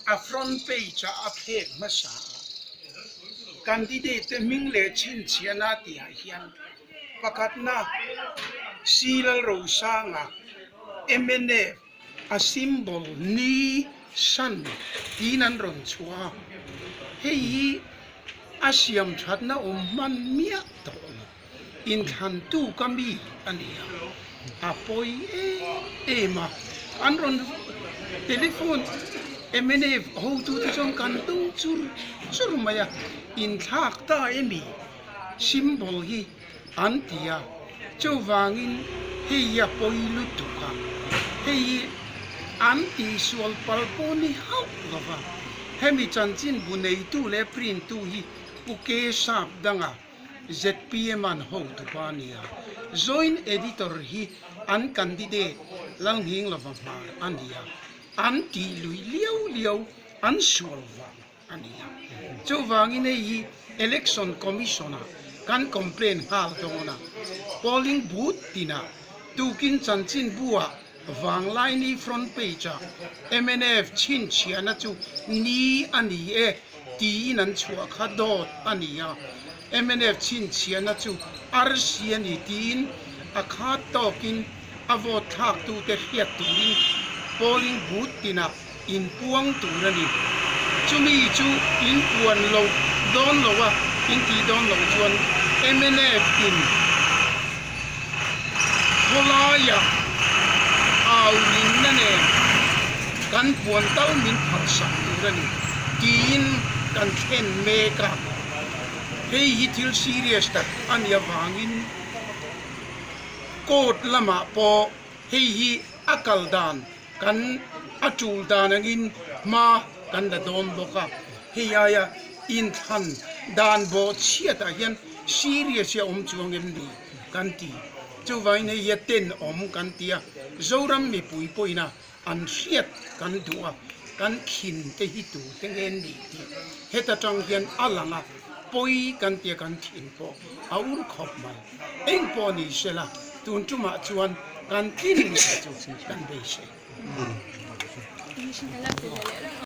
A front page ah a phek hmasa a, candidate te hming leh chhinchhiahna tihah hian pakhatna C Lalrosanga, mnf, A symbol ni san tiin an rawn chhuah a, hei hi a siam thatna awm hman miah tawh lo, inthlantu ka mi a ni a, a pawi em em a, an rawn telephone mnf hotute chuan kan tung chur chur mai a, inthlak ta emi symbol hi. An ti a, chuvangin hei hi a pawi lutuk a, hei hi an tihsual pal pawh ni hauh lo va, hemi chanchin bu neitu leh print tu hi Pu K Sap danga zpm an hotu pa a ni a, Joint Editor hi an candidate Lalnghinglova hmar a ni a, an tih luih liau liau an sual vang. a ni a. Chuvangin hei hi Election Commission ah kan complain nghal dawn a, polling booth tinah tukin chanchinbu ah Vanglaini front page ah mnf chhinchhiahna chu ni a ni e tiin an chhuah kha dawt a ni a, mnf chhinchhiahna chu arsi a ni tiin a khat tawkin a vote thlaktute hriat turin polling booth tinah inpuang tur a ni. Chumi chu inpuan loh dawn lo a, intih dawn loh chuan mnf in khawlaiah au rinna nen kan puan tal min phalsak tur a ni tiin kan thlen mek a. Hei hi thil serious tak a nih avangin court lamah pawh hei hi a kal dan Kan a tul dan angin hma kan la dawn bawk a, hei aia inthlan dan bawh chhiatah hian serious hi a awm chuang em ni kan ti. Chuvangin hei hi a tenawm kan ti a, Zoram mipui pawhin a an hriat kan duh a, kan khin te hi tu te nge ni tih heta tang hian a lang a, pawi kan tia kan thin pawh a ur khawp mai. Engpawh ni sela tun tumah chuan kan tlin leh chu kan beisei.